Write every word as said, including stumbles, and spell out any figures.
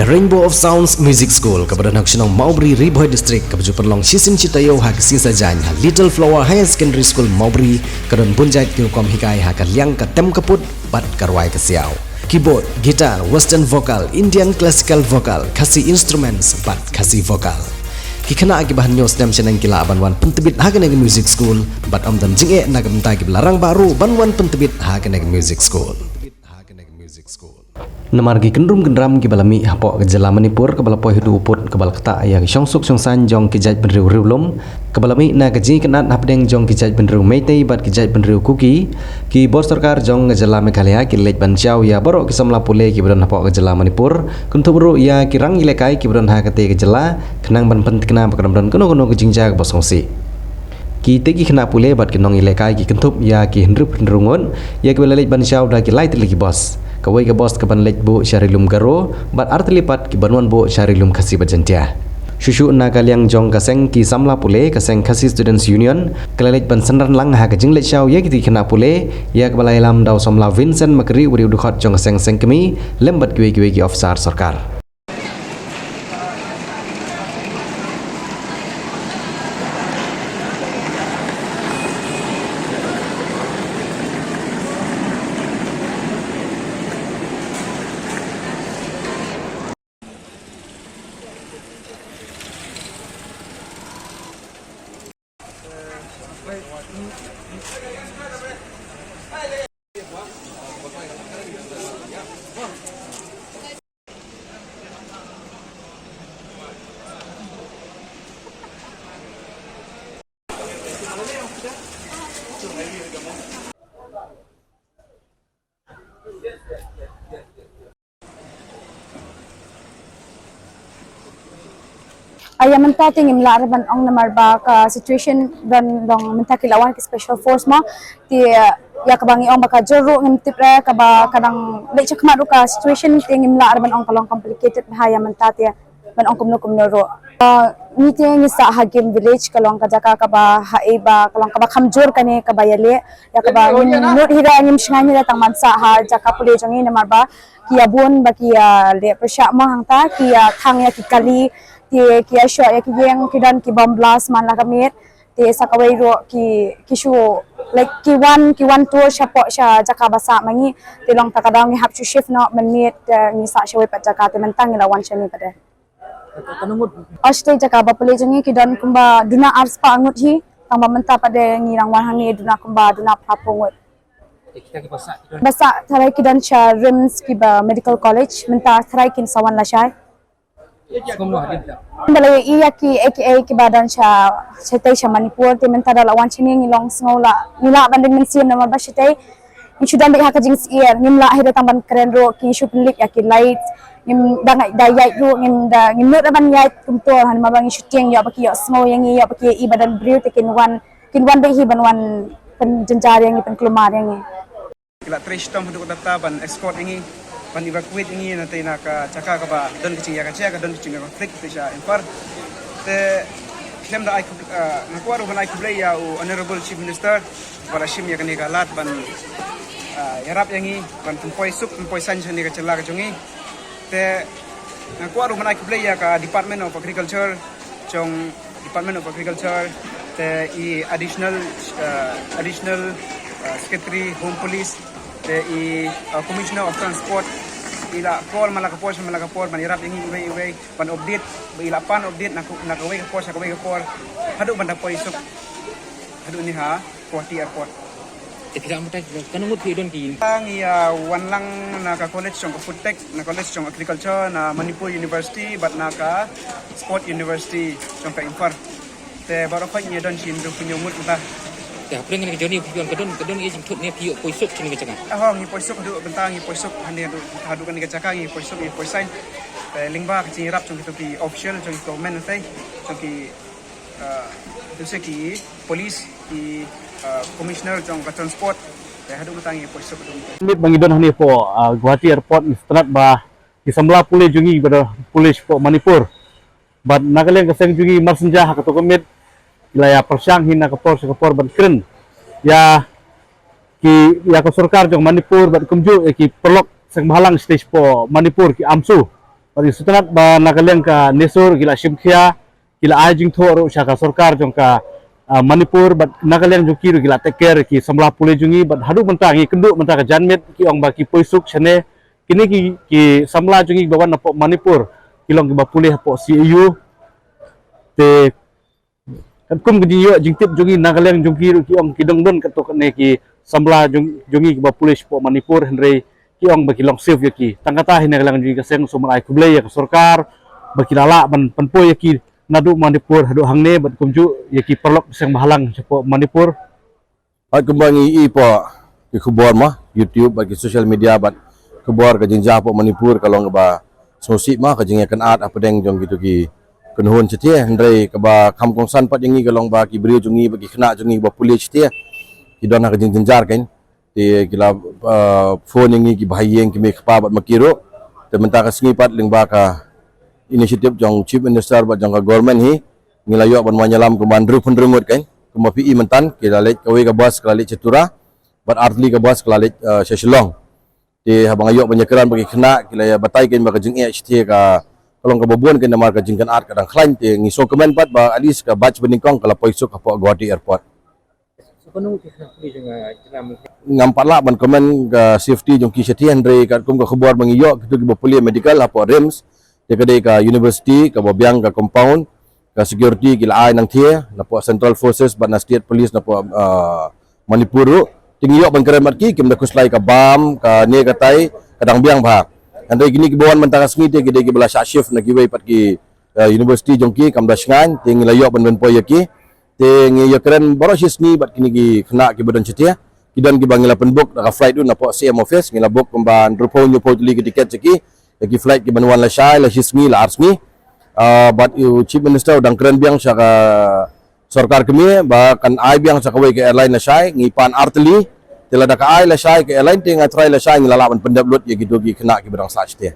Rainbow of Sounds Music School, kaba don ha ka shnong Mawbri, Ri Bhoi District, kaba ju pynlong shisien shi taïew ha ka sngi Saitjaiñ ha Little Flower Higher Secondary School Mawbri, ka don bun jait ki rukom hikai ha ka liang ka tem ka put bad ka rwai ka siaw. Keyboard, guitar, western vocal, Indian classical vocal, Khasi instruments bad Khasi vocal. Ki khynnah kiba hynñiew snem shaneng ki lah ban wan pyntbit ha kane ka music school bad ym don jingeh na ka bynta kiba la rangbah ruh ban wan pyntbit ha kane ka music school. Namar ki kyndrum kyndram kiba la mih hapoh ka jylla Manipur kaba la poi haduh u pud kaba la ktah ïa ki shongsuk shongsaiñ jong ki jaitbynriew riewlum, kaba la mih na ka jingïakynad hapdeng jong ki jaitbynriew Meitei bad ki jaitbynriew Kuki, ki bor sorkar jong ka jylla Meghalaya ki la leit ban shaw ïa baroh ki samla pule kiba don hapoh ka jylla Manipur, kynthup ruh ïa ki rangïalehkai kiba don ha katei ka jylla, khnang ban pynthikna ba kan ym don kano kano ka jingjia kaba sngewsih. Kitei ki khynnah pule bad ki nongïalehkai ki kynthup ïa ki hynriew hynriew ngut, ïa kiba la leit ban shaw da ki lai tylli ki bos. Kawei ka bos kaban leit buh sha Ri Lum Garo, bad ar tylli pat kiban wan buh sha Ri Lum Khasi bad Jaintia. Shuh shuh na ka liang jong ka seng ki samla pule, ka seng Khasi Students Union, ka la leit ban synran lang ha ka jingleit shaw ïa kitei ki khynnah pule, ïa kaba la ïalam da u samla Vincent Makri, u riewdkhot jong ka seng seng kmie, lem bad kiwei kiwei ki officer sorkar. Ïa mynta te ngim lah ruh ban ong namar ba ka situation don long mynta ki la wan ki special force mo. Te ïa kaba ngi ong ba ka jur ruh ngim tip ruh kaba ka dang leit shakhmat ruh ka situation te ngim lah ruh ban ong ka long complicated bha ïa mynta te ban ong kumno kumno ruh. Ah, ngi te ngi sah ha Game Village ka long ka jaka kaba ha ei ba ka long kaba kham jur kane kaba ïaleh. Ïa kaba ngim nud hi ruh ngim shngaiñ hi ruh tang ban sah ha jaka pule jong ngi namar ba ki ïa bun ba ki ïa leh pyrshah mo hangta, ki ïa khang ïa ki kali, ki, ki ïa shoh ïa ki ïeng, ki don ki bomb blast man la ka miet, te sa kawei ruh ki, ki shu, like, ki wan, ki wan tour shapoh sha jaka ba sah ma ngi, te long ta ka daw ngi hap shu shift noh mynmiet, te ngi sah shawei pat jaka, te mynta ngi la wan shane pat de. Ka ngut. Oi, shatei jaka ba pule jong ngi ki don kumba duna arspah ngut hi, tang ba mynta pat de ngi dang wan hangne duna kumba duna phraphew ngut. Te kita ki ba sah, ki don. Ba sah tharai ki don sha RIMS kiba Medical College, mynta tharai kin sa wan lashai. Kumno hadien ta? Ba la ïohi ïa ki A K A kiba don sha, shatei sha Manipur, te mynta da la wan shane ngi long sngew la, ngi lah ban ring mynsiem namar ba shatei ngi shu don beit ha ka jingsyier, ngim lah hi ruh tang ban kren ruh, ki shu pynlip ïa ki lights, ngim da ngai da ïaid ruh, ngim da, ngim nud ruh ban ïaid kumto, namar ba ngi shu tieng ïoh ba ki ïohsngew ïa ngi, ïoh ba ki ïohi ba don briew te kin wan, kin wan beit hi ban wan pynjynjar ïa ngi, pynkulmar ïa ngi. Ki la trei shitom haduh katta ban escort ïa ngi, ban evacuate ïa ngi na tei na ka jaka kaba don ka jingïakajia, ka don ka jingïakonflikt te sha Imphal. Te khlem da ai khublei, ah, nga kwah ruh ban ai khublei ïa u Honorable Chief Minister ba la shim ïa kane ka lad ban, ah, ïarap ïa ngi ban pynpoi suk pynpoi saiñ sha kane ka jylla ka jong ngi. Te nga kwah ruh ban ai khublei ïa ka Department of Agriculture, jong Department of Agriculture, te i Additional, uh, Additional, uh, Secretary Home Police, te i, uh, Commissioner of Transport, i la call man la ka por sha man la ka por ban ïarap ïa ngi iwei iwei, ban update, ba i la pan update na ka, na kawei ka por sha kawei ka por, haduh ban da poi suk haduh ne ha Guwahati Airport. Te phi lah mynta, katno ngut phi don ki? Ngi, ah, wan lang na ka college jong ka Food Tech, na college jong Agriculture, na Manipur University, bad na ka Sport University jong ka Imphal. Te baroh khoit ngi don shi hynñiewphew ngut mynta. Te hapdeng kane ka journey phi wan, ka don, ka don ei jingthut ne phi ïoh poi suk shane ka jaka? Ho, ngi poi suk haduh mynta, ngi poi suk hangne haduh, haduh kane ka jaka ngi poi suk, ngi poi saiñ. Te lyngba ka jingïarap jong kito ki official jong ki government te, jong ki, ah, to se ki police, ki, ah, commissioner jong ka transport, te haduh mynta ngi poi suk haduh mynta. Mynmiet ba ngi don hangne hapoh, ah, Guwahati Airport ngi sngewtynnat ba ki samla pule jong ngi ba don pule shapoh Manipur. Bad na ka liang ka seng jong ngi marsynja ha kato ka miet ki la ïa pyrshang hi na ka por sha ka por ban kren ïa ki, ïa ka sorkar jong Manipur bad kumjuh ïa ki paralok seng bhalang shatei shapoh Manipur ki AMSU. Bad ngi sngewtynnat ba na ka liang ka NESO ruh ki la shim khia, ki la ai jingthoh ruh sha ka sorkar jong ka, ah, Manipur, bad na ka liang jong ki ruh ki la take care ki samla pule jong ngi, bad haduh mynta ngi kynduh mynta ka janmiet ki ong ba ki poi suk shane. Kine ki, ki samla jong ngi ba wan napoh Manipur ki long kiba pule hapoh C A U. Te katkum ka jingïoh jingtip jong ngi, na ka liang jong ki ruh ki ong ki dang don katto katne ki samla jong, jong ngi kiba pule shapoh Manipur, hynrei ki ong ba ki long safe ïa ki. Tang kata hi na ka liang jong ngi ka seng sngewbha ai khublei ïa ka sorkar ba ki la lah ban pynpoi ïa ki naduh Manipur haduh hangne, bad kumjuh ïa ki paralok seng bhalang shapoh Manipur. Bad kumba ngi ïohi hapoh ki khubor mo, YouTube bad ki social media, bad khubor ka jingjia hapoh Manipur ka long kaba sngewsih mo, ka jingïakynad hapdeng jong kito ki kynhun shathie, hynrei kaba kham kongsan pat ïa ngi ka long ba ki briew jong ngi bad ki khynnah jong ngi ba pule shathie ki don ha ka jingjynjar kein. Te ki la, uh, phone ïa ngi ki bahaïing, ki mei kpa bad ma ki ruh. Te mynta ka sngi pat lyngba ka initiative jong Chief Minister bad jong ka government hi, ngi la ïoh ban wan ïalam kumba hynriewphew hynriew ngut kein. Kumba phi i mynta ki la leit, kawei ka bus ka la leit sha Tura, bad artylli ka bus ka la leit, uh, sha Shillong. Te haba nga ïoh ban ïakren bad ki khynnah, ki la ïa batai kein ba ka jingeh shathie ka, ka long kaba bun kein namar ka jingkynad ka dang khlaiñ. Te ngi sngewkmen pat ba at least ka batch banyngkong ka la poi suk hapoh Guwahati Airport. Ngam pat lah ban comment ka safety jong ki shathie, hynrei katkum ka khubor ba ngi ïoh, kito kiba pule medical hapoh RIMS, te ka dei ka university kaba biang ka compound, ka security ki la ai nangthie napoh Central Forces bad na State Police napoh, ah, Manipur ruh. Te ngi ïoh ban kren bad ki, kim da khuslai ka bam, kane katai, ka dang biang bha. Hynrei kine kiba wan mynta ka sngi te ki dei kiba la shah shift na kiwei pat ki, ah, university jong ki, kam da shngaiñ, te ngi la ïoh ban pynpoi ïa ki. Te ngi ïakren baroh shi sngi bad kine ki khynnah kiba don shathie. Ki don kiba ngi la pynbook da ka flight ruh napoh C M office, ngi la book kumba hynriewphew hynñiewphew tylli ki ticket sha ki, ïa ki flight kiban wan lashai, la shi sngi, la ar sngi. Ah, bad u Chief Minister u dang kren biang sha ka sorkar kmie ba kan ai biang sha kawei ka airline lashai, ngi pan artylli. Te lada ka ai lashai ka airline te nga try lashai, ngi la lah ban pyndep lut ïa kito ki khynnah kiba dang sah shathie.